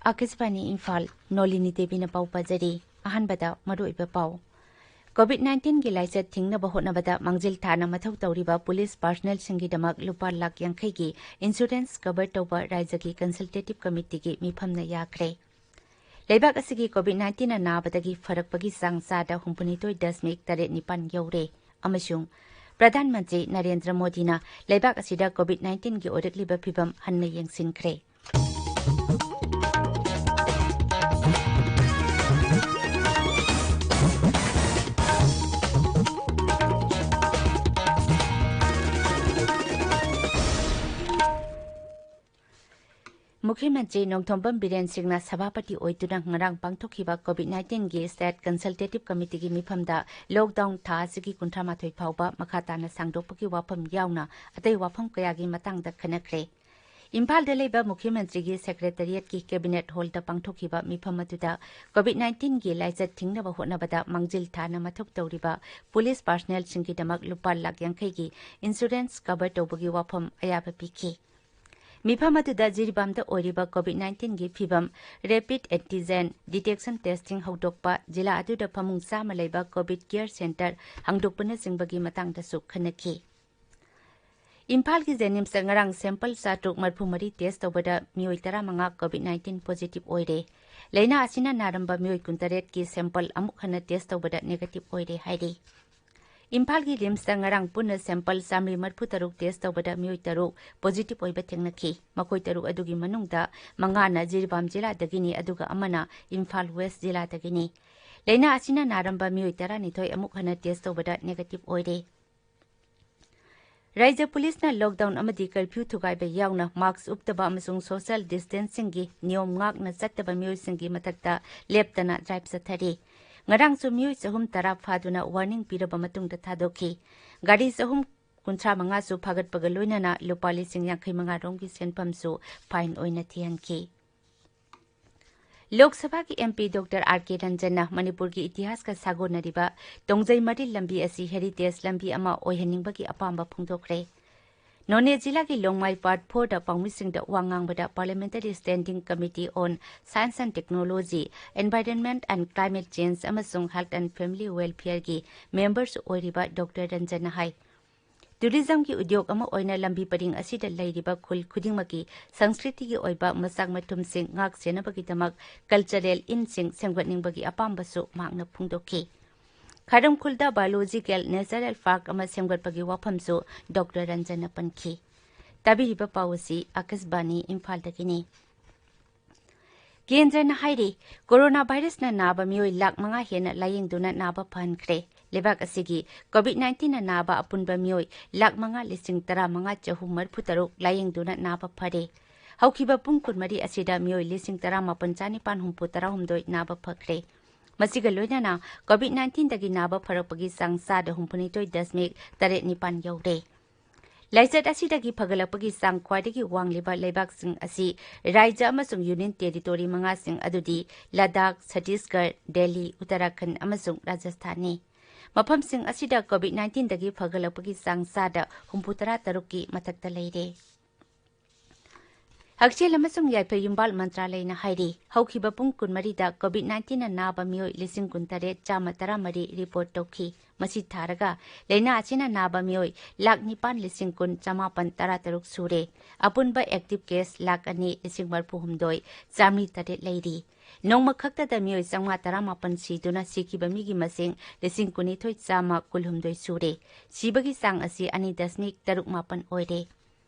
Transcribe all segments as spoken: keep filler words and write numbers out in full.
ꯑꯥꯀꯥꯁꯕꯥꯅꯤ ꯏꯝꯐꯥꯜ, ꯅꯣꯂꯤꯅꯤ ꯗꯦꯕꯤꯅ ꯄꯥꯎ ꯄꯥꯖꯔꯤ꯫ ꯑꯍꯥꯟꯕꯗ ꯃꯔꯨꯑꯣꯏꯕ ꯄꯥꯎ꯫ ꯀꯣꯚꯤꯗ ꯅꯥꯏꯟꯇꯤꯟꯒꯤ ꯂꯥꯏꯆꯠ ꯊꯤꯡꯅꯕ ꯍꯣꯠꯅꯕꯗ ꯃꯥꯡꯖꯤꯜ ꯊꯥꯅ ꯃꯊꯧ ꯇꯧꯔꯤꯕ ꯄꯨꯂꯤꯁ ꯄꯥꯔꯁꯅꯦꯜꯁꯤꯡꯒꯤꯗꯃꯛ ꯂꯨꯄꯥ ꯂꯥꯈ ꯌꯥꯡꯈꯩꯒꯤ ꯏꯟꯁꯨꯔꯦꯟꯁ ꯀꯚꯔ ꯇꯧꯕ ꯔꯥꯏꯖ꯭ꯌꯒꯤ ꯀꯟꯁꯜꯇꯦꯇꯤꯚ ꯀꯃꯤꯇꯤꯒꯤ ꯃꯤꯐꯝꯅ ꯌꯥꯈ꯭ꯔꯦ꯫ ꯂꯩꯕꯥꯛ ꯑꯁꯤꯒꯤ ꯀꯣꯚꯤꯗ ꯅꯥꯏꯟꯇꯤꯟꯅ ꯅꯥꯕꯗꯒꯤ ꯐꯔꯛꯄꯒꯤ ꯆꯥꯡ ꯆꯥꯗ ꯍꯨꯝꯐꯨꯅꯤꯊꯣꯏ ꯗꯁꯃꯤꯛ ꯇꯔꯦꯠ ꯅꯤꯄꯥꯟ ꯌꯧꯔꯦ ꯑꯃꯁꯨꯡ ꯄ꯭ꯔꯙꯥꯟ ꯃꯟꯇ꯭ꯔꯤ ꯅꯔꯦꯟꯗ꯭ꯔ ꯃꯣꯗꯤꯅ ꯂꯩꯕꯥꯛ ꯑꯁꯤꯗ ꯀꯣꯚꯤꯗ ꯅꯥꯏꯟꯇꯤꯟꯒꯤ ꯑꯣꯏꯔꯛꯂꯤꯕ ꯐꯤꯚꯝ ꯍꯟꯅ ꯌꯦꯡꯁꯤꯟꯈ꯭ꯔꯦ꯫ ꯃꯨꯈ꯭ꯌ ꯃꯟꯇ꯭ꯔꯤ ꯅꯣꯡꯊꯣꯝꯕꯝ ꯕꯤꯔꯦꯟ ꯁꯤꯡꯅ ꯁꯚꯥꯄꯇꯤ ꯑꯣꯏꯗꯨꯅ ꯉꯔꯥꯡ ꯄꯥꯡꯊꯣꯛꯈꯤꯕ ꯀꯣꯚꯤꯗ ꯅꯥꯏꯟꯇꯤꯟꯒꯤ ꯁ꯭ꯇꯦꯠ ꯀꯟꯁꯜꯇꯦꯇꯤꯚ ꯀꯃꯤꯇꯤꯒꯤ ꯃꯤꯐꯝꯗ ꯂꯣꯛꯗꯥꯎꯟ ꯊꯥ ꯑꯁꯤꯒꯤ ꯀꯨꯟꯊ꯭ꯔꯥ ꯃꯥꯊꯣꯏ ꯐꯥꯎꯕ ꯃꯈꯥ ꯇꯥꯅ ꯁꯥꯡꯗꯣꯛꯄꯒꯤ ꯋꯥꯐꯝ ꯌꯥꯎꯅ ꯑꯇꯩ ꯋꯥꯐꯝ ꯀꯌꯥꯒꯤ ꯃꯇꯥꯡꯗ ꯈꯟꯅꯈ꯭ꯔꯦ꯫ ꯏꯝꯐꯥꯜꯗ ꯂꯩꯕ ꯃꯨꯈ꯭ꯌ ꯃꯟꯇ꯭ꯔꯤꯒꯤ ꯁꯦꯀ꯭ꯔꯦꯇꯔꯤꯌꯦꯠꯀꯤ ꯀꯦꯕꯤꯅꯦꯠ ꯍꯣꯜꯗ ꯄꯥꯡꯊꯣꯛꯈꯤꯕ ꯃꯤꯐꯝ ꯑꯗꯨꯗ ꯀꯣꯚꯤꯗ ꯅꯥꯏꯟꯇꯤꯟꯒꯤ ꯂꯥꯏꯆꯠ ꯊꯤꯡꯅꯕ ꯍꯣꯠꯅꯕꯗ ꯃꯥꯡꯖꯤꯜ ꯊꯥꯅ ꯃꯊꯧ ꯇꯧꯔꯤꯕ ꯄꯨꯂꯤꯁ ꯄꯥꯔꯁꯅꯦꯜꯁꯤꯡꯒꯤꯗꯃꯛ ꯂꯨꯄꯥ ꯂꯥꯈ ꯌꯥꯡꯈꯩꯒꯤ ꯏꯟꯁꯨꯔꯦꯟꯁ ꯀꯚꯔ ꯇꯧꯕꯒꯤ ꯋꯥꯐꯝ ꯑꯌꯥꯕ ꯄꯤꯈꯤ꯫ ꯃꯤꯐꯝ ꯑꯗꯨꯗ ꯖꯤꯔꯤꯕꯥꯝꯗ ꯑꯣꯏꯔꯤꯕ ꯀꯣꯚꯤꯗ ꯅꯥꯏꯟꯇꯤꯟꯒꯤ ꯐꯤꯚꯝ, ꯔꯦꯄꯤꯗ ꯑꯦꯟꯇꯤꯖꯦꯟ ꯗꯤꯇꯦꯛꯁꯟ ꯇꯦꯁꯇꯤꯡ ꯍꯧꯗꯣꯛꯄ, ꯖꯤꯂꯥ ꯑꯗꯨꯗ ꯐꯃꯨꯡ ꯆꯥꯝꯃ ꯂꯩꯕ ꯀꯣꯚꯤꯗ ꯀꯦꯌꯔ ꯁꯦꯟꯇꯔ ꯍꯥꯡꯗꯣꯛꯄꯅꯆꯤꯡꯕꯒꯤ ꯃꯇꯥꯡꯗꯁꯨ ꯈꯟꯅꯈꯤ꯫ ꯏꯝꯐꯥꯜꯒꯤ ꯖꯦꯅꯤꯝꯁꯇ ꯉꯔꯥꯡ ꯁꯦꯝꯄꯜ ꯆꯥꯇ꯭ꯔꯨꯛ ꯃꯔꯤꯐꯨ ꯃꯔꯤ ꯇꯦꯁ ꯇꯧꯕꯗ ꯃꯤꯑꯣꯏ ꯇꯔꯥꯃꯉꯥ ꯀꯣꯚꯤꯗ ꯅꯥꯏꯟꯇꯤꯟ ꯄꯣꯖꯤꯇꯤꯚ ꯑꯣꯏꯔꯦ꯫ ꯂꯥꯏꯅꯥ ꯑꯁꯤꯅ ꯅꯥꯔꯝꯕ ꯃꯤꯑꯣꯏ ꯀꯨꯟꯇꯔꯦꯠꯀꯤ ꯁꯦꯝꯄꯜ ꯑꯃꯨꯛ ꯍꯟꯅ ꯇꯦꯁ ꯇꯧꯕꯗ ꯅꯦꯒꯦꯇꯤꯚ ꯑꯣꯏꯔꯦ ꯍꯥꯏꯔꯤ꯫ ꯏꯝꯐꯥꯜꯒꯤ ꯔꯤꯝꯁꯇ ꯉꯔꯥꯡ ꯄꯨꯟꯅ ꯁꯦꯝꯄꯜ ꯆꯥꯃꯔꯤ ꯃꯔꯤꯐꯨ ꯇꯔꯨꯛ ꯇꯦꯁ ꯇꯧꯕꯗ ꯃꯤꯑꯣꯏ ꯇꯔꯨꯛ ꯄꯣꯖꯤꯇꯤꯚ ꯑꯣꯏꯕ ꯊꯦꯡꯅꯈꯤ꯫ ꯃꯈꯣꯏ ꯇꯔꯨꯛ ꯑꯗꯨꯒꯤ ꯃꯅꯨꯡꯗ ꯃꯉꯥꯅ ꯖꯤꯔꯤꯕꯥꯝ ꯖꯤꯂꯥꯗꯒꯤꯅꯤ, ꯑꯗꯨꯒ ꯑꯃꯅ ꯏꯝꯐꯥꯜ ꯋꯦꯁ ꯖꯤꯂꯥꯗꯒꯤꯅꯤ꯫ ꯂꯥꯏꯅꯥ ꯑꯁꯤꯅ ꯅꯥꯔꯝꯕ ꯃꯤꯑꯣꯏ ꯇꯔꯥꯅꯤꯊꯣꯏ ꯑꯃꯨꯛ ꯍꯟꯅ ꯇꯦꯁ ꯇꯧꯕꯗ ꯅꯦꯒꯦꯇꯤꯚ ꯑꯣꯏꯔꯦ꯫ ꯔꯥꯏꯖ꯭ꯌ ꯄꯨꯂꯤꯁꯅ ꯂꯣꯛꯗꯥꯎꯟ ꯑꯃꯗꯤ ꯀꯔꯐ꯭ꯌꯨ ꯊꯨꯒꯥꯏꯕ ꯌꯥꯎꯅ ꯃꯥꯛꯁ ꯎꯞꯇꯕ ꯑꯃꯁꯨꯡ ꯁꯣꯁꯤꯌꯦꯜ ꯗꯤꯁꯇꯦꯟꯁꯤꯡꯒꯤ ꯅꯤꯌꯣꯝ ꯉꯥꯛꯅ ꯆꯠꯇꯕ ꯃꯤꯑꯣꯏꯁꯤꯡꯒꯤ ꯃꯊꯛꯇ ꯂꯦꯞꯇꯅ ꯗ꯭ꯔꯥꯏꯚ ꯆꯠꯊꯔꯤ꯫ ꯉꯔꯥꯡꯁꯨ ꯃꯤꯑꯣꯏ ꯆꯍꯨꯝ ꯇꯔꯥ ꯐꯥꯗꯨꯅ ꯋꯥꯔꯅꯤꯡ ꯄꯤꯔꯕ ꯃꯇꯨꯡꯗ ꯊꯥꯗꯣꯛꯈꯤ꯫ ꯒꯥꯔꯤ ꯆꯍꯨꯝ ꯀꯨꯟꯊ꯭ꯔꯥ ꯃꯉꯥꯁꯨ ꯐꯥꯒꯠꯄꯒ ꯂꯣꯏꯅꯅ ꯂꯨꯄꯥ ꯂꯤꯁꯤꯡ ꯌꯥꯡꯈꯩ ꯃꯉꯥ ꯔꯣꯝꯒꯤ ꯁꯦꯟꯐꯝꯁꯨ ꯐꯥꯏꯟ ꯑꯣꯏꯅ ꯊꯤꯍꯟꯈꯤ꯫ ꯂꯣꯛ ꯁꯚꯥꯒꯤ ꯑꯦꯝ ꯄꯤ ꯗꯣꯛꯇꯔ ꯑꯥꯔ ꯀꯦ ꯔꯟꯖꯟꯅ ꯃꯅꯤꯄꯨꯔꯒꯤ ꯏꯇꯤꯍꯥꯁꯀ ꯁꯥꯒꯣꯟꯅꯔꯤꯕ ꯇꯣꯡꯖꯩ ꯃꯔꯤꯜ ꯂꯝꯕꯤ ꯑꯁꯤ ꯍꯦꯔꯤꯇꯦꯖ ꯂꯝꯕꯤ ꯑꯃ ꯑꯣꯏꯍꯟꯅꯤꯡꯕꯒꯤ ꯑꯄꯥꯝꯕ ꯐꯣꯡꯗꯣꯛꯈ꯭ꯔꯦ꯫ ꯅꯣꯅꯦ ꯖꯤꯂꯥꯒꯤ ꯂꯣꯡꯃꯥꯏ Part fourꯗ ꯄꯥꯎꯃꯤꯁꯤꯡꯗ ꯋꯥ ꯉꯥꯡꯕꯗ Parliamentary Standing Committee on Science and Technology, Environment and Climate Change ꯑꯃꯁꯨꯡ Health and Family Welfareꯒꯤ memberꯁꯨ ꯑꯣꯏꯔꯤꯕ Doctor ꯔꯟꯖꯟꯅ ꯍꯥꯏ, Tourismꯒꯤ ꯎꯗ꯭ꯌꯣꯒ ꯑꯃ ꯑꯣꯏꯅ ꯂꯝꯕꯤ ꯄꯔꯤꯡ ꯑꯁꯤꯗ ꯂꯩꯔꯤꯕ ꯈꯨꯜ ꯈꯨꯗꯤꯡꯃꯛꯀꯤ ꯁꯪꯁꯀ꯭ꯔꯤꯇꯤꯒꯤ ꯑꯣꯏꯕ ꯃꯆꯥꯛ ꯃꯊꯨꯝꯁꯤꯡ ꯉꯥꯛ ꯁꯦꯟꯅꯕꯒꯤꯗꯃꯛ cultural innꯁꯤꯡ ꯁꯦꯝꯒꯠꯅꯤꯡꯕꯒꯤ ꯑꯄꯥꯝꯕꯁꯨ ꯃꯍꯥꯛꯅ ꯐꯣꯡꯗꯣꯛꯈꯤ꯫ ꯈꯥꯔꯝꯈꯨꯜꯗ Biological Natural Park ꯑꯃ ꯁꯦꯝꯒꯠꯄꯒꯤ ꯋꯥꯐꯝꯁꯨ Doctor ꯔꯟꯖꯟꯅ ꯄꯟꯈꯤ꯫ ꯇꯥꯕꯤꯔꯤꯕ ꯄꯥꯎ ꯑꯁꯤ ꯑꯥꯀꯥꯁꯕꯥꯅꯤ ꯏꯝꯐꯥꯜꯗꯒꯤꯅꯤ꯫ ꯀꯦꯟꯗ꯭ꯔꯅ ꯍꯥꯏꯔꯤ, ꯀꯣꯔꯣꯅꯥ ꯚꯥꯏꯔꯁꯅ ꯅꯥꯕ ꯃꯤꯑꯣꯏ ꯂꯥꯈ ꯃꯉꯥ ꯍꯦꯟꯅ ꯂꯥꯌꯦꯡꯗꯨꯅ ꯅꯥꯕ ꯐꯍꯟꯈ꯭ꯔꯦ꯫ ꯂꯩꯕꯥꯛ ꯑꯁꯤꯒꯤ COVID nineteenꯅ ꯅꯥꯕ ꯑꯄꯨꯟꯕ ꯃꯤꯑꯣꯏ ꯂꯥꯈ ꯃꯉꯥ ꯂꯤꯁꯤꯡ ꯇꯔꯥ ꯃꯉꯥ ꯆꯍꯨꯝ ꯃꯔꯤꯐꯨ ꯇꯔꯨꯛ ꯂꯥꯌꯦꯡꯗꯨꯅ ꯅꯥꯕ ꯐꯔꯦ꯫ ꯍꯧꯈꯤꯕ ꯄꯨꯡ ꯀꯨꯟꯃꯔꯤ ꯑꯁꯤꯗ ꯃꯤꯑꯣꯏ ꯂꯤꯁꯤꯡ ꯇꯔꯥꯃꯥꯄꯟ ꯆꯥꯅꯤꯄꯥꯟ ꯍꯨꯝꯐꯨ ꯇꯔꯥꯍꯨꯝꯗꯣꯏ ꯅꯥꯕ ꯐꯈ꯭ꯔꯦ꯫ ꯃꯁꯤꯒ ꯂꯣꯏꯅꯅ COVID nineteenꯗꯒꯤ ꯅꯥꯕ ꯐꯔꯛꯄꯒꯤ ꯆꯥꯡ ꯆꯥꯗ ꯍꯨꯝꯐꯨꯅꯤꯊꯣꯏ ꯗꯁꯃꯤꯛ ꯇꯔꯦꯠ ꯅꯤꯄꯥꯟ ꯌꯧꯔꯦ꯫ ꯂꯥꯏꯆꯠ ꯑꯁꯤꯗꯒꯤ ꯐꯒꯠꯂꯛꯄꯒꯤ ꯆꯥꯡ ꯈ꯭ꯋꯥꯏꯗꯒꯤ ꯋꯥꯡꯂꯤꯕ ꯂꯩꯕꯥꯛꯁꯤꯡ ꯑꯁꯤ ꯔꯥꯖ꯭ꯌ ꯑꯃꯁꯨꯡ Union Territory ꯃꯉꯥꯁꯤꯡ ꯑꯗꯨꯗꯤ ꯂꯗꯥꯈ, ꯆꯇꯤꯁꯒꯔ, ꯗꯦꯜꯂꯤ, ꯎꯠꯇꯔꯥꯈꯟꯗ ꯑꯃꯁꯨꯡ ꯔꯥꯖꯁꯊꯥꯟꯅꯤ꯫ ꯃꯐꯝꯁꯤꯡ ꯑꯁꯤꯗ COVID nineteenꯗꯒꯤ ꯐꯒꯠꯂꯛꯄꯒꯤ ꯆꯥꯡ ꯆꯥꯗ ꯍꯨꯝꯐꯨꯇꯔꯥ ꯇꯔꯨꯛꯀꯤ ꯃꯊꯛꯇ ꯂꯩꯔꯦ꯫ ꯍꯛꯁꯦꯜ ꯑꯃꯁꯨꯡ ꯌꯥꯏꯐ ꯌꯨꯝꯕꯥꯜ ꯃꯟꯇ꯭ꯔꯥꯂꯌꯅ ꯍꯥꯏꯔꯤ, ꯍꯧꯈꯤꯕ ꯄꯨꯡ ꯀꯨꯟꯃꯔꯤꯗ COVID nineteenꯅ ꯅꯥꯕ ꯃꯤꯑꯣꯏ ꯂꯤꯁꯤꯡ ꯀꯨꯟꯇꯔꯦꯠ ꯆꯥꯝꯃ ꯇꯔꯥꯃꯔꯤ report ꯇꯧꯈꯤ꯫ ꯃꯁꯤ ꯊꯥꯔꯒ ꯂꯥꯏꯅꯥ ꯑꯁꯤꯅ ꯅꯥꯕ ꯃꯤꯑꯣꯏ ꯂꯥꯈ ꯅꯤꯄꯥꯟ ꯂꯤꯁꯤꯡ ꯀꯨꯟ ꯆꯥꯃꯥꯄꯟ ꯇꯔꯥꯇꯔꯨꯛ ꯁꯨꯔꯦ꯫ ꯑꯄꯨꯟꯕ active case ꯂꯥꯈ ꯑꯅꯤ ꯂꯤꯁꯤꯡ ꯃꯔꯤꯐꯨ ꯍꯨꯝꯗꯣꯏ ꯆꯥꯃꯔꯤ ꯇꯔꯦꯠ ꯂꯩꯔꯤ꯫ ꯅꯣꯡꯃ ꯈꯛꯇꯗ ꯃꯤꯑꯣꯏ ꯆꯥꯝꯃꯉꯥ ꯇꯔꯥꯃꯥꯄꯟ ꯁꯤꯗꯨꯅ ꯁꯤꯈꯤꯕ ꯃꯤꯒꯤ ꯃꯁꯤꯡ ꯂꯤꯁꯤꯡ ꯀꯨꯟꯅꯤꯊꯣꯏ ꯆꯥꯝꯃ ꯀꯨꯟꯍꯨꯝꯗꯣꯏ ꯁꯨꯔꯦ꯫ ꯁꯤꯕꯒꯤ ꯆꯥꯡ ꯑꯁꯤ ꯑꯅꯤ ꯗꯁꯃꯤꯛ ꯇꯔꯨꯛ ꯃꯥꯄꯟ ꯑꯣꯏꯔꯦ꯫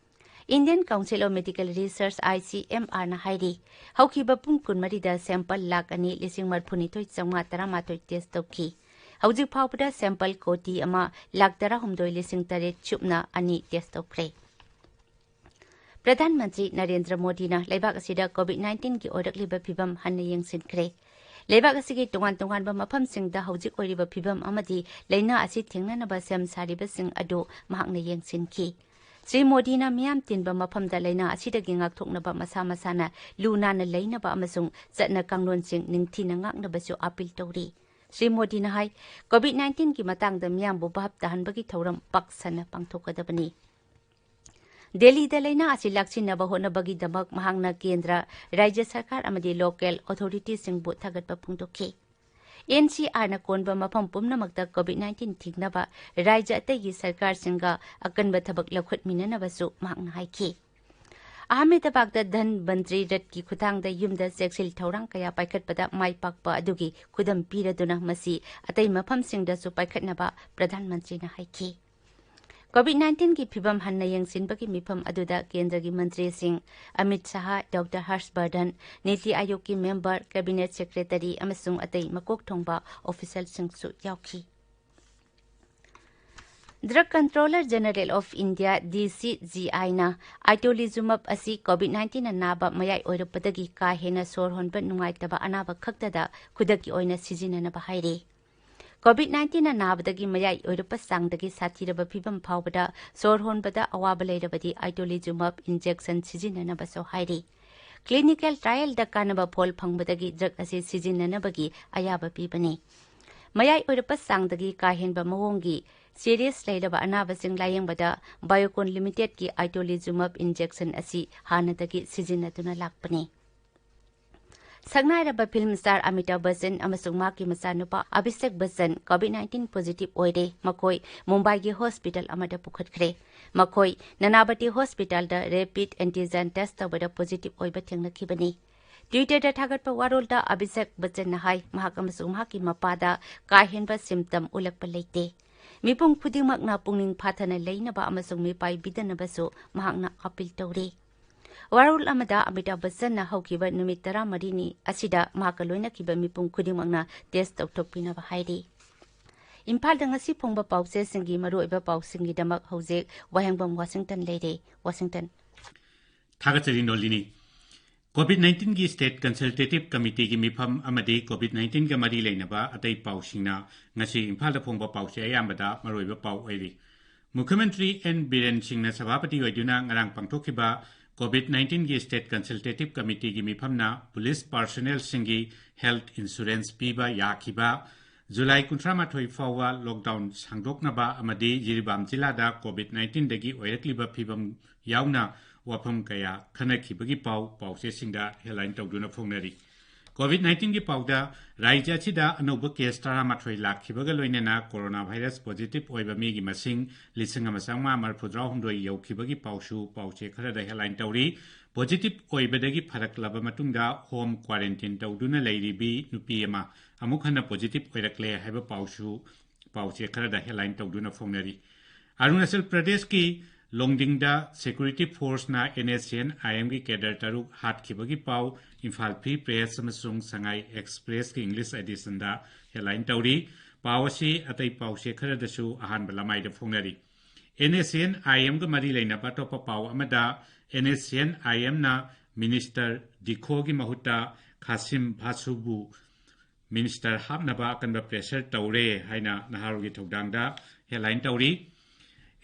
Indian Council of Medical Research, ICMRꯅ ꯍꯥꯏꯔꯤ, ꯍꯧꯈꯤꯕ ꯄꯨꯡ ꯀꯨꯟꯃꯔꯤꯗ sample ꯂꯥꯈ ꯑꯅꯤ ꯂꯤꯁꯤꯡ ꯃꯔꯤꯐꯨꯅꯤꯊꯣꯏ ꯆꯥꯝꯃꯉꯥ ꯇꯔꯥꯃꯥꯊꯣꯏ test ꯇꯧꯈꯤ꯫ ꯍꯧꯖꯤꯛ ꯐꯥꯎꯕꯗ sample ꯀꯣꯇꯤ ꯑꯃ ꯂꯥꯈ ꯇꯔꯥꯍꯨꯝꯗꯣꯏ ꯂꯤꯁꯤꯡ ꯇꯔꯦꯠ ꯁꯨꯞꯅ ꯑꯅꯤ test ꯇꯧꯈ꯭ꯔꯦ꯫ ꯄ꯭ꯔꯙꯥꯟ ꯃꯟꯇ꯭ꯔꯤ ꯅꯔꯦꯟꯗ꯭ꯔ ꯃꯣꯗꯤꯅ ꯂꯩꯕꯥꯛ ꯑꯁꯤꯗ COVID nineteenꯒꯤ ꯑꯣꯏꯔꯛꯂꯤꯕ ꯐꯤꯚꯝ ꯍꯟꯅ ꯌꯦꯡꯁꯤꯟꯈ꯭ꯔꯦ꯫ ꯂꯩꯕꯥꯛ ꯑꯁꯤꯒꯤ ꯇꯣꯉꯥꯟ ꯇꯣꯉꯥꯟꯕ ꯃꯐꯝꯁꯤꯡꯗ ꯍꯧꯖꯤꯛ ꯑꯣꯏꯔꯤꯕ ꯐꯤꯚꯝ ꯑꯃꯗꯤ ꯂꯥꯏꯅꯥ ꯑꯁꯤ ꯊꯦꯡꯅꯅꯕ ꯁꯦꯝ ꯁꯥꯔꯤꯕꯁꯤꯡ ꯑꯗꯨ ꯃꯍꯥꯛꯅ ꯌꯦꯡꯁꯤꯟꯈꯤ꯫ ꯁ꯭ꯔꯤ ꯃꯣꯗꯤꯅ ꯃꯤꯌꯥꯝ ꯇꯤꯟꯕ ꯃꯐꯝꯗ ꯂꯥꯏꯅꯥ ꯑꯁꯤꯗꯒꯤ ꯉꯥꯛꯊꯣꯛꯅꯕ ꯃꯁꯥ ꯃꯁꯥꯅ ꯂꯨ ꯅꯥꯟꯅ ꯂꯩꯅꯕ ꯑꯃꯁꯨꯡ ꯆꯠꯅ ꯀꯥꯡꯂꯣꯟꯁꯤꯡ ꯅꯤꯡꯊꯤꯅ ꯉꯥꯛꯅꯕꯁꯨ appeal ꯇꯧꯔꯤ꯫ ꯁ꯭ꯔꯤ ꯃꯣꯗꯤꯅ ꯍꯥꯏ, COVID nineteenꯒꯤ ꯃꯇꯥꯡꯗ ꯃꯤꯌꯥꯝꯕꯨ ꯚꯥꯞ ꯇꯥꯍꯟꯕꯒꯤ ꯊꯧꯔꯝ ꯄꯥꯛ ꯁꯟꯅ ꯄꯥꯡꯊꯣꯛꯀꯗꯕꯅꯤ꯫ ꯗꯦꯜꯂꯤꯗ ꯂꯩꯅꯥ ꯑꯁꯤ ꯂꯥꯛꯁꯤꯟꯅꯕ ꯍꯣꯠꯅꯕꯒꯤꯗꯃꯛ ꯃꯍꯥꯛꯅ ꯀꯦꯟꯗ꯭ꯔ, ꯔꯥꯖ꯭ꯌ ꯁꯔꯀꯥꯔ ꯑꯃꯗꯤ ꯂꯣꯀꯦꯜ ꯑꯣꯊꯣꯔꯤꯇꯤꯁꯤꯡꯕꯨ ꯊꯥꯒꯠꯄ ꯐꯣꯡꯗꯣꯛꯈꯤ꯫ ꯑꯦꯟ ꯁꯤ ꯑꯥꯔꯅ ꯀꯣꯟꯕ ꯃꯐꯝ ꯄꯨꯝꯅꯃꯛꯇ ꯀꯣꯚꯤꯗ ꯅꯥꯏꯟꯇꯤꯟ ꯊꯤꯡꯅꯕ ꯔꯥꯖ꯭ꯌ ꯑꯇꯩꯒꯤ ꯁꯔꯀꯥꯔꯁꯤꯡꯒ ꯑꯀꯟꯕ ꯊꯕꯛ ꯂꯧꯈꯠꯃꯤꯟꯅꯅꯕꯁꯨ ꯃꯍꯥꯛꯅ ꯍꯥꯏꯈꯤ꯫ ꯑꯍꯃꯦꯗꯕꯥꯗꯇ ꯙꯟꯕꯟꯇ꯭ꯔꯤ ꯔꯊꯀꯤ ꯈꯨꯠꯊꯥꯡꯗ ꯌꯨꯝꯗ ꯆꯦꯛꯁꯤꯜ ꯊꯧꯔꯥꯡ ꯀꯌꯥ ꯄꯥꯏꯈꯠꯄꯗ ꯃꯥꯏ ꯄꯥꯛꯄ ꯑꯗꯨꯒꯤ ꯈꯨꯗꯝ ꯄꯤꯔꯗꯨꯅ ꯃꯁꯤ ꯑꯇꯩ ꯃꯐꯝꯁꯤꯡꯗꯁꯨ ꯄꯥꯏꯈꯠꯅꯕ ꯄ꯭ꯔꯙꯥꯟ ꯃꯟꯇ꯭ꯔꯤꯅ ꯍꯥꯏꯈꯤ꯫ ꯀꯣꯚꯤꯗ ꯅꯥꯏꯟꯇꯤꯟꯒꯤ ꯐꯤꯚꯝ ꯍꯟꯅ ꯌꯦꯡꯁꯤꯟꯕꯒꯤ ꯃꯤꯐꯝ ꯑꯗꯨꯗ ꯀꯦꯟꯗ꯭ꯔꯒꯤ ꯃꯟꯇ꯭ꯔꯤꯁꯤꯡ ꯑꯃꯤꯠ ꯁꯍꯥ, ꯗꯣꯛꯇꯔ ꯍꯔꯁ ꯕꯔꯙꯟ, ꯅꯤꯇꯤ ꯑꯥꯌꯣꯒꯀꯤ ꯃꯦꯝꯕꯔ, ꯀꯦꯕꯤꯅꯦꯠ ꯁꯦꯀ꯭ꯔꯦꯇꯔꯤ ꯑꯃꯁꯨꯡ ꯑꯇꯩ ꯃꯀꯣꯛ ꯊꯣꯡꯕ ꯑꯣꯐꯤꯁꯤꯌꯦꯜꯁꯤꯡꯁꯨ ꯌꯥꯎꯈꯤ꯫ Drug Controller General of India, D C G I, ꯅ itolizumab ꯑꯁꯤ ꯀꯣꯚꯤꯗ ꯅꯥꯏꯟꯇꯤꯟꯅ ꯅꯥꯕ ꯃꯌꯥꯏ ꯑꯣꯏꯔꯛꯄꯗꯒꯤ ꯀꯥ ꯍꯦꯟꯅ ꯁꯣꯔ ꯍꯣꯟꯕ ꯅꯨꯡꯉꯥꯏꯇꯕ ꯑꯅꯥꯕ ꯈꯛꯇꯗ ꯈꯨꯗꯛꯀꯤ ꯑꯣꯏꯅ ꯁꯤꯖꯤꯟꯅꯅꯕ ꯍꯥꯏꯔꯦ꯫ ꯀꯣꯚꯤꯗ ꯅꯥꯏꯟꯇꯤꯟꯅ ꯅꯥꯕꯗꯒꯤ ꯃꯌꯥꯏ ꯑꯣꯏꯔꯛꯄ ꯆꯥꯡꯗꯒꯤ ꯁꯥꯊꯤꯔꯕ ꯐꯤꯚꯝ ꯐꯥꯎꯕꯗ ꯁꯣꯔ ꯍꯣꯟꯕꯗ ꯑꯋꯥꯕ ꯂꯩꯔꯕꯗꯤ itolizumab injection ꯁꯤꯖꯤꯟꯅꯅꯕꯁꯨ ꯍꯥꯏꯔꯤ꯫ Clinical trial ꯗ ꯀꯥꯟꯅꯕ ꯐꯣꯜ ꯐꯪꯕꯗꯒꯤ drug ꯑꯁꯤ ꯁꯤꯖꯤꯟꯅꯅꯕꯒꯤ ꯑꯌꯥꯕ ꯄꯤꯕꯅꯤ꯫ ꯃꯌꯥꯏ ꯑꯣꯏꯔꯛꯄ ꯆꯥꯡꯗꯒꯤ ꯀꯥ ꯍꯦꯟꯕ ꯃꯑꯣꯡꯒꯤ serious ꯂꯩꯔꯕ ꯑꯅꯥꯕꯁꯤꯡ ꯂꯥꯌꯦꯡꯕꯗ Biocon Limited ꯀꯤ itolizumab injection ꯑꯁꯤ ꯍꯥꯟꯅꯗꯒꯤ ꯁꯤꯖꯤꯟꯅꯗꯨꯅ ꯂꯥꯛꯄꯅꯤ꯫ ꯁꯛꯅꯥꯏꯔꯕ film star ꯑꯃꯤꯇꯥꯚ ꯕꯆꯟ ꯑꯃꯁꯨꯡ ꯃꯍꯥꯛꯀꯤ ꯃꯆꯥꯅꯨꯄꯥ Abhishek Bachchan COVID nineteen positive ꯑꯣꯏꯔꯦ꯫ ꯃꯈꯣꯏ ꯃꯨꯝꯕꯥꯏꯒꯤ hospital ꯑꯃꯗ ꯄꯨꯈꯠꯈ꯭ꯔꯦ꯫ ꯃꯈꯣꯏ ꯅꯅꯥꯕꯇꯤ hospital ꯗ rapid antigen test ꯇꯧꯕꯗ positive ꯑꯣꯏꯕ ꯊꯦꯡꯅꯈꯤꯕꯅꯤ꯫ Twitter ꯗ ꯊꯥꯒꯠꯄ ꯋꯥꯔꯣꯜꯗ ꯑꯚꯤꯁꯦꯛ ꯕꯆꯟꯅ ꯍꯥꯏ, ꯃꯍꯥꯛ ꯑꯃꯁꯨꯡ ꯃꯍꯥꯛꯀꯤ ꯃꯄꯥꯗ ꯀꯥ ꯍꯦꯟꯕ symptom ꯎꯠꯂꯛꯄ ꯂꯩꯇꯦ꯫ ꯃꯤꯄꯨꯝ ꯈꯨꯗꯤꯡꯃꯛꯅ ꯄꯨꯛꯅꯤꯡ ꯐꯥꯊꯅ ꯂꯩꯅꯕ ꯑꯃꯁꯨꯡ ꯃꯤꯄꯥꯏꯕꯤꯗꯅꯕꯁꯨ ꯃꯍꯥꯛꯅ appeal ꯇꯧꯔꯤ꯫ ꯋꯥꯔꯣꯜ ꯑꯃꯗ ꯑꯃꯤꯇꯥꯚ ꯕꯆꯟꯅ ꯍꯧꯈꯤꯕ ꯅꯨꯃꯤꯠ ꯇꯔꯥꯃꯔꯤꯅꯤ ꯑꯁꯤꯗ ꯃꯍꯥꯛꯀ ꯂꯣꯏꯅꯈꯤꯕ ꯃꯤꯄꯨꯝ ꯈꯨꯗꯤꯡꯃꯛꯅ test ꯇꯧꯊꯣꯛꯄꯤꯅꯕ ꯍꯥꯏꯔꯤ꯫ ꯏꯝꯐꯥꯜꯗ ꯉꯁꯤ ꯐꯣꯡꯕ ꯄꯥꯎꯆꯦꯁꯤꯡꯒꯤ ꯃꯔꯨꯑꯣꯏꯕ ꯄꯥꯎꯁꯤꯡꯒꯤꯗꯃꯛ ꯍꯧꯖꯤꯛ ꯋꯥꯍꯦꯡꯕꯝ ꯋꯥꯁꯤꯡꯇꯟ ꯂꯩꯔꯦ꯫ ꯋꯥꯁꯤꯡꯇꯟ꯫ ꯊꯥꯒꯠꯆꯔꯤ ꯅꯣꯂꯤꯅꯤ꯫ ꯀꯣꯚꯤꯗ ꯅꯥꯏꯟꯇꯤꯟꯒꯤ State Consultative Committeeꯒꯤ ꯃꯤꯐꯝ ꯑꯃꯗꯤ ꯀꯣꯚꯤꯗ ꯅꯥꯏꯟꯇꯤꯟꯒ ꯃꯔꯤ ꯂꯩꯅꯕ ꯑꯇꯩ ꯄꯥꯎꯁꯤꯡꯅ ꯉꯁꯤ ꯏꯝꯐꯥꯜꯗ ꯐꯣꯡꯕ ꯄꯥꯎꯆꯦ ꯑꯌꯥꯝꯕꯗ ꯃꯔꯨꯑꯣꯏꯕ ꯄꯥꯎ ꯑꯣꯏꯔꯤ꯫ ꯃꯨꯈ꯭ꯌ ꯃꯟꯇ꯭ꯔꯤ ꯑꯦꯟ ꯕꯤꯔꯦꯟ ꯁꯤꯡꯅ ꯁꯚꯥꯄꯇꯤ ꯑꯣꯏꯗꯨꯅ ꯉꯔꯥꯡ ꯄꯥꯡꯊꯣꯛꯈꯤꯕ ꯀꯣꯚꯤꯗ ꯅꯥꯏꯟꯇꯤꯟꯒꯤ State Consultative Committeeꯒꯤ ꯃꯤꯐꯝꯅ police personnelꯁꯤꯡꯒꯤ health insurance ꯄꯤꯕ ꯌꯥꯈꯤꯕ, ꯖꯨꯂꯥꯏ ꯀꯨꯟꯊ꯭ꯔꯥ ꯃꯥꯊꯣꯏ ꯐꯥꯎꯕ lockdown ꯁꯥꯡꯗꯣꯛꯅꯕ ꯑꯃꯗꯤ ꯖꯤꯔꯤꯕꯥꯝ ꯖꯤꯂꯥꯗ ꯀꯣꯚꯤꯗ ꯅꯥꯏꯟꯇꯤꯟꯗꯒꯤ ꯑꯣꯏꯔꯛꯂꯤꯕ ꯐꯤꯚꯝ ꯌꯥꯎꯅ ꯋꯥꯐꯝ ꯀꯌꯥ ꯈꯟꯅꯈꯤꯕꯒꯤ ꯄꯥꯎ ꯄꯥꯎꯆꯦꯁꯤꯡꯗ headline ꯇꯧꯗꯨꯅ ꯐꯣꯡꯅꯔꯤ꯫ ꯀꯣꯚꯤꯗ ꯅꯥꯏꯟꯇꯤꯟꯒꯤ ꯄꯥꯎꯗ, ꯔꯥꯖ꯭ꯌ ꯑꯁꯤꯗ ꯑꯅꯧꯕ ꯀꯦꯁ ꯇꯔꯥꯃꯥꯊꯣꯏ ꯂꯥꯛꯈꯤꯕꯒ ꯂꯣꯏꯅꯅ ꯀꯣꯔꯣꯅꯥ ꯚꯥꯏꯔꯁ ꯄꯣꯖꯤꯇꯤꯚ ꯑꯣꯏꯕ ꯃꯤꯒꯤ ꯃꯁꯤꯡ ꯂꯤꯁꯤꯡ ꯑꯃ ꯆꯥꯝꯃꯉꯥ ꯃꯔꯤꯐꯨꯇꯔꯥꯍꯨꯝꯗꯣꯏ ꯌꯧꯈꯤꯕꯒꯤ ꯄꯥꯎꯁꯨ ꯄꯥꯎꯆꯦ ꯈꯔꯗ headline ꯇꯧꯔꯤ꯫ ꯄꯣꯖꯤꯇꯤꯚ ꯑꯣꯏꯕꯗꯒꯤ ꯐꯔꯛꯂꯕ ꯃꯇꯨꯡꯗ ꯍꯣꯝ ꯀ꯭ꯋꯥꯔꯦꯟꯇꯤꯟ ꯇꯧꯗꯨꯅ ꯂꯩꯔꯤꯕꯤ ꯅꯨꯄꯤ ꯑꯃ ꯑꯃꯨꯛ ꯍꯟꯅ ꯄꯣꯖꯤꯇꯤꯚ ꯑꯣꯏꯔꯛꯂꯦ ꯍꯥꯏꯕ ꯄꯥꯎꯁꯨ ꯄꯥꯎꯆꯦ ꯈꯔꯗ headline ꯇꯧꯗꯨꯅ ꯐꯣꯡꯅꯔꯤ꯫ ꯑꯔꯨꯅꯥꯆꯜ ꯄ꯭ꯔꯗꯦꯁꯀꯤ ꯂꯣꯡꯗꯤꯡꯗ ꯁꯦꯀ꯭ꯌꯨꯔꯤꯇꯤ ꯐꯣꯔꯁꯅ NSCN-IMꯒꯤ ꯀꯦꯗꯔ ꯇꯔꯨꯛ ꯍꯥꯠꯈꯤꯕꯒꯤ ꯄꯥꯎ ꯏꯝꯐꯥꯜ ꯐ꯭ꯔꯤ ꯄ꯭ꯔꯦꯁ ꯑꯃꯁꯨꯡ ꯁꯉꯥꯏ ꯑꯦꯛꯁꯄ꯭ꯔꯦꯁꯀꯤ ꯏꯪꯂꯤꯁ ꯑꯦꯗꯤꯁꯟꯗ headline ꯇꯧꯔꯤ꯫ ꯄꯥꯎ ꯑꯁꯤ ꯑꯇꯩ ꯄꯥꯎꯆꯦ ꯈꯔꯗꯁꯨ ꯑꯍꯥꯟꯕ ꯂꯃꯥꯏꯗ ꯐꯣꯡꯅꯔꯤ꯫ NSCN-IMꯒ ꯃꯔꯤ ꯂꯩꯅꯕ ꯑꯇꯣꯞꯄ ꯄꯥꯎ ꯑꯃꯗ, NSCN-IMꯅ ꯃꯤꯅꯤꯁꯇꯔ ꯗꯤꯈꯣꯒꯤ ꯃꯍꯨꯠꯇ ꯈꯥꯁꯤꯝ ꯚꯥꯁꯨꯕꯨ ꯃꯤꯅꯤꯁꯇꯔ ꯍꯥꯞꯅꯕ ꯑꯀꯟꯕ ꯄ꯭ꯔꯦꯁꯔ ꯇꯧꯔꯦ ꯍꯥꯏꯅ ꯅꯍꯥꯔꯣꯜꯒꯤ ꯊꯧꯗꯥꯡꯗ headline ꯇꯧꯔꯤ꯫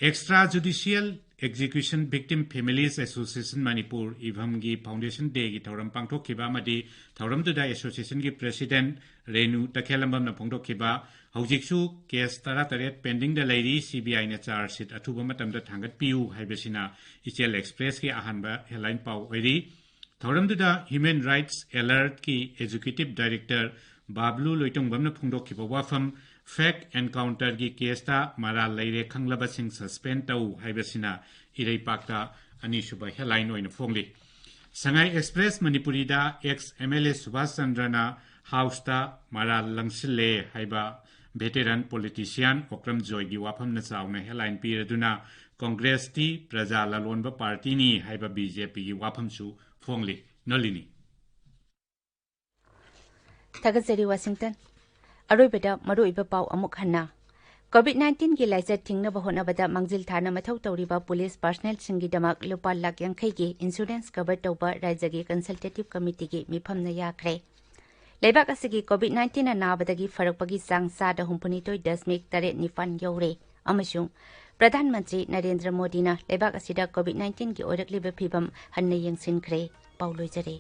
Extra Judicial Execution Victim Families Association Manipur, ꯏꯚꯝꯒꯤ ꯐꯥꯎꯟꯗꯦꯁꯟ ꯗꯦꯒꯤ ꯊꯧꯔꯝ ꯄꯥꯡꯊꯣꯛꯈꯤꯕ ꯑꯃꯗꯤ ꯊꯧꯔꯝꯗꯨꯗ ꯑꯦꯁꯣꯁꯤꯌꯦꯁꯟꯒꯤ ꯄ꯭ꯔꯦꯁꯤꯗꯦꯟꯠ ꯔꯦꯅꯨ ꯇꯈꯦꯜꯂꯝꯕꯝꯅ ꯐꯣꯡꯗꯣꯛꯈꯤꯕ, ꯍꯧꯖꯤꯛꯁꯨ ꯀꯦꯁ ꯇꯔꯥꯇꯔꯦꯠ ꯄꯦꯟꯗꯤꯡꯗ ꯂꯩꯔꯤ, CBIꯅ ꯆꯥꯔꯖ ꯁꯤꯠ ꯑꯊꯨꯕ ꯃꯇꯝꯗ ꯊꯥꯡꯒꯠꯄꯤꯌꯨ ꯍꯥꯏꯕꯁꯤꯅ ꯏꯆꯦꯜ ꯑꯦꯛꯁꯄ꯭ꯔꯦꯁꯀꯤ ꯑꯍꯥꯟꯕ headline ꯄꯥꯎ ꯑꯣꯏꯔꯤ꯫ ꯊꯧꯔꯝꯗꯨꯗ ꯍ꯭ꯌꯨꯃꯦꯟ ꯔꯥꯏꯠꯁ ꯑꯦꯂꯔꯠꯀꯤ ꯑꯦꯛꯖꯤꯀ꯭ꯌꯨꯇꯤꯚ ꯗꯥꯏꯔꯦꯛꯇꯔ ꯕꯥꯕꯂꯨ ꯂꯣꯏꯇꯣꯡꯕꯝꯅ ꯐꯣꯡꯗꯣꯛꯈꯤꯕ ꯋꯥꯐꯝ, ꯐꯦꯛ ꯑꯦꯟꯀꯥꯎꯟꯇꯔꯒꯤ ꯀꯦꯁꯇ ꯃꯔꯥꯜ ꯂꯩꯔꯦ ꯈꯪꯂꯕꯁꯤꯡ ꯁꯁꯄꯦꯟ ꯇꯧ ꯍꯥꯏꯕꯁꯤꯅ ꯏꯔꯩꯄꯥꯛꯇ ꯑꯅꯤꯁꯨꯕ headline ꯑꯣꯏꯅ ꯐꯣꯡꯂꯤ꯫ ꯁꯉꯥꯏ ꯑꯦꯛꯁꯄ꯭ꯔꯦꯁ ꯃꯅꯤꯄꯨꯔꯤꯗ ex MLA ꯁꯨꯚꯥꯁ ꯆꯟꯗ꯭ꯔꯅ ꯍꯥꯎꯁꯇ ꯃꯔꯥꯜ ꯂꯪꯁꯤꯜꯂꯦ ꯍꯥꯏꯕ ꯚꯦꯇꯦꯔꯟ ꯄꯣꯂꯤꯇꯤꯁꯤꯌꯥꯟ ꯑꯣꯀ꯭ꯔꯝ ꯖꯣꯏꯒꯤ ꯋꯥꯐꯝꯅ ꯆꯥꯎꯅ headline ꯄꯤꯔꯗꯨꯅ ꯀꯣꯡꯒ꯭ꯔꯦꯁꯇꯤ ꯄ꯭ꯔꯖꯥ ꯂꯂꯣꯟꯕ ꯄꯥꯔꯇꯤꯅꯤ ꯍꯥꯏꯕ BJPꯒꯤ ꯋꯥꯐꯝꯁꯨ ꯐꯣꯡꯂꯤ꯫ ꯅꯣꯂꯤꯅꯤ꯫ ꯊꯥꯒꯠꯆꯔꯤ, ꯋꯥꯁꯤꯡꯇꯟ꯫ ꯑꯔꯣꯏꯕꯗ ꯃꯔꯨꯑꯣꯏꯕ ꯄꯥꯎ ꯑꯃꯨꯛ ꯍꯟꯅ꯫ ꯀꯣꯚꯤꯗ ꯅꯥꯏꯟꯇꯤꯟꯒꯤ ꯂꯥꯏꯆꯠ ꯊꯤꯡꯅꯕ ꯍꯣꯠꯅꯕꯗ ꯃꯥꯡꯖꯤꯜ ꯊꯥꯅ ꯃꯊꯧ ꯇꯧꯔꯤꯕ ꯄꯨꯂꯤꯁ ꯄꯥꯔꯁꯅꯦꯜꯁꯤꯡꯒꯤꯗꯃꯛ ꯂꯨꯄꯥ ꯂꯥꯈ ꯌꯥꯡꯈꯩꯒꯤ ꯏꯟꯁꯨꯔꯦꯟꯁ ꯀꯚꯔ ꯇꯧꯕ ꯔꯥꯖ꯭ꯌꯒꯤ ꯀꯟꯁꯜꯇꯦꯇꯤꯚ ꯀꯃꯤꯇꯤꯒꯤ ꯃꯤꯐꯝꯅ ꯌꯥꯈ꯭ꯔꯦ꯫ ꯂꯩꯕꯥꯛ ꯑꯁꯤꯒꯤ ꯀꯣꯚꯤꯗ ꯅꯥꯏꯟꯇꯤꯟꯅ ꯅꯥꯕꯗꯒꯤ ꯐꯔꯛꯄꯒꯤ ꯆꯥꯡ ꯆꯥꯗ ꯍꯨꯝꯐꯨꯅꯤꯊꯣꯏ ꯗꯁꯃꯤꯛ ꯇꯔꯦꯠ ꯅꯤꯄꯥꯟ ꯌꯧꯔꯦ ꯑꯃꯁꯨꯡ ꯄ꯭ꯔꯙꯥꯟ ꯃꯟꯇ꯭ꯔꯤ ꯅꯔꯦꯟꯗ꯭ꯔ ꯃꯣꯗꯤꯅ ꯂꯩꯕꯥꯛ ꯑꯁꯤꯗ ꯀꯣꯚꯤꯗ ꯅꯥꯏꯟꯇꯤꯟꯒꯤ ꯑꯣꯏꯔꯛꯂꯤꯕ ꯐꯤꯚꯝ ꯍꯟꯅ ꯌꯦꯡꯁꯤꯟꯈ꯭ꯔꯦ꯫ ꯄꯥꯎ ꯂꯣꯏꯖꯔꯦ꯫